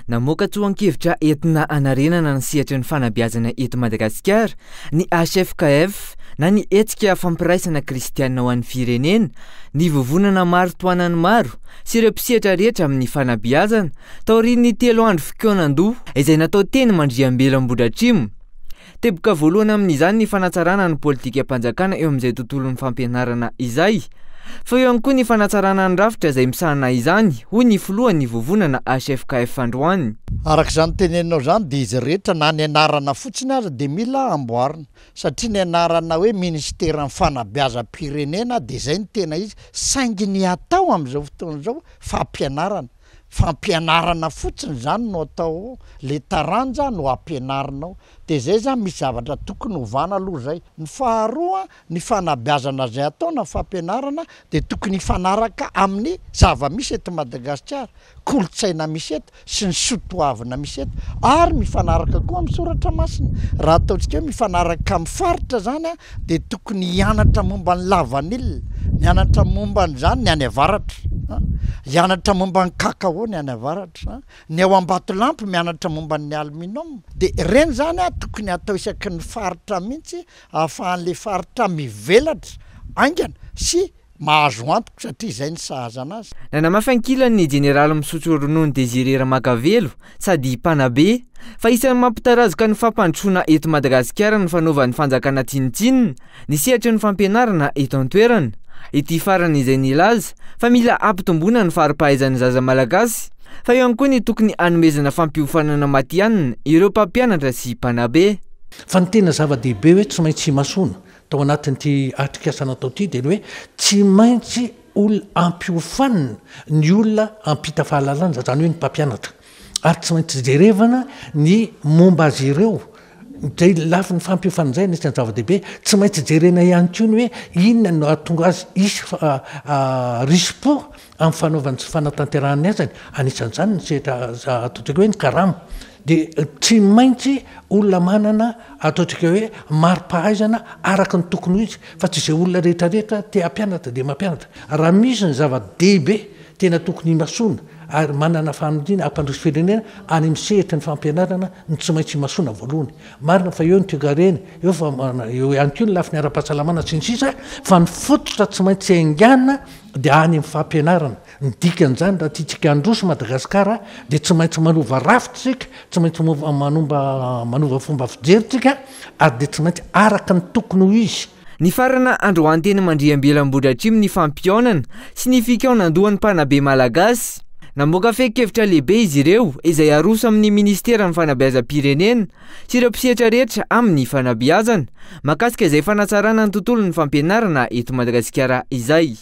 Namoaka tsoan-kevitra entina hanarenana ny sehatry ny fanabeazana eto Madagasikara ny HFKF na ny Hetsika Fampiraisana Kristianina ho an'ny Firenena, ny vovonana maro tohanan'ny maro sy ireo mpisehatra rehetra amin'ny fanabeazana, taorian'ny telo andro fikaonan-doha izay natao teny Mandriambelo Ambohidratrimo. Teboka voalohany amin'izany ny fanatsarana ny politikam-panjakana eo amin'izay tontolon'ny fampianarana izay, fa eo ihany koa ny fanatsarana ny rafitra izay misahana izany, hoy ny filohan'ny vovonana HFKF androany. Araka izany teneninao izany dia izy rehetra na ny anarana fotsiny aza dia mila amboarina satria ny anarana hoe minisiteran'ny fanabeazam-pirenena dia izay no tena izy saingy ny atao amin'izao fotoana izao fampianarana Fampianarana fotsiny izany no atao ao, le taranja no ampianarina ao. De zay zany misy zavatra tokony ovana aloha zay. Ny faharoa, ny fanabeazana zay atao na fampianarana de tokony hifanaraka amin'ny zava-misy eto Madagasikara, kolontsaina misy eto sy ny soa toavina misy eto ary mifanaraka koa amin'ny soratra masina. Raha ataontsika hoe mifanaraka amin'ny faritra zany an, de tokony hianatra momba ny lavanila, mianatra momba an'izany ny any avaratra, hianatra momba ny cacao ny any avaratra, ny ao Ambatolampy mianatra momba ny aluminium, de ireny zany an tokony atao isaky ny faritra mihitsy ahafahan'le faritra mivelatra haingana sy mahazo antoka satria izay ny sahaza anazy. Nanamafy ankilany ny jeneraly misotro ronono Désiré Ramakavelo sady mpanabe fa isan'ny mampitarazoka ny fampandrosoana eto Madagasikara ny fanaovan'ny fanjakana tsinontsinona ny sehatry ny fampianarana eto an-toerana. Ity farany izay nilaza fa mila ampitomboina ny fari-pahaizan'ny zaza malagasy fa eo ihany koa ny tokony hanomezana fampiofanana matihanina ireo mpampianatra sy mpanabe. Fa ny tena zava-dehibe hoe tsy maintsy imasoana Tao anatin'ity atrikasa natao ity dia ny hoe tsy maintsy olona ampiofanina ny olona hampita fahalalana, izany hoe ny mpampianatra. Ary tsy maintsy jerevana ny momba azy ireo, izay lafiny fampiofanana izay anisan'ny zava-dehibe. Tsy maintsy jerena ihany koa ny hoe inona no hahatonga azy hisy risi-po amin'ny fanaovany sy fanatanterahany ny asany, anisan'izany ny sehatra ataontsika hoe ny karama. Dia tsy maintsy olona manana ataontsika hoe mari-pahaizana araka ny tokony ho izy fa tsy izay olona rehetra rehetra te hampianatra dia mampianatra. Raha misy ny zava-dehibe tena tokony himasoana ary manana faniriana hampandroso firenena any amin'ny sehatry ny fampianarana no tsy maintsy himasoana voalohany. Marina fa eo ny toekarena, eo fa eo ihany koa ny lafiny ara-pahasalamana sy ny sisa fa ny fototra tsy maintsy haingana dia any amin'ny fampianarana. Ny dikan'izany raha tiantsika handroso Madagasikara dia tsy maintsy manova rafitra isika, tsy maintsy manomba manova fomba fijery tsika ary dia tsy maintsy araka ny tokony ho izy. Nifarana androany teny Mandriambelo Ambohidratrimo ny fampihaonana sy ny fikaonandohan'ny mpanabe malagasy. Namoaka fehin-kevitra lehibe izy ireo izay haroso amin'ny minisiteran'ny fanabeazam-pirenena sy ireo mpisehatra rehetra amin'ny fanabeazana mahakasika izay fanatsarana ny tontolon'ny fampianarana eto Madagasikara izay.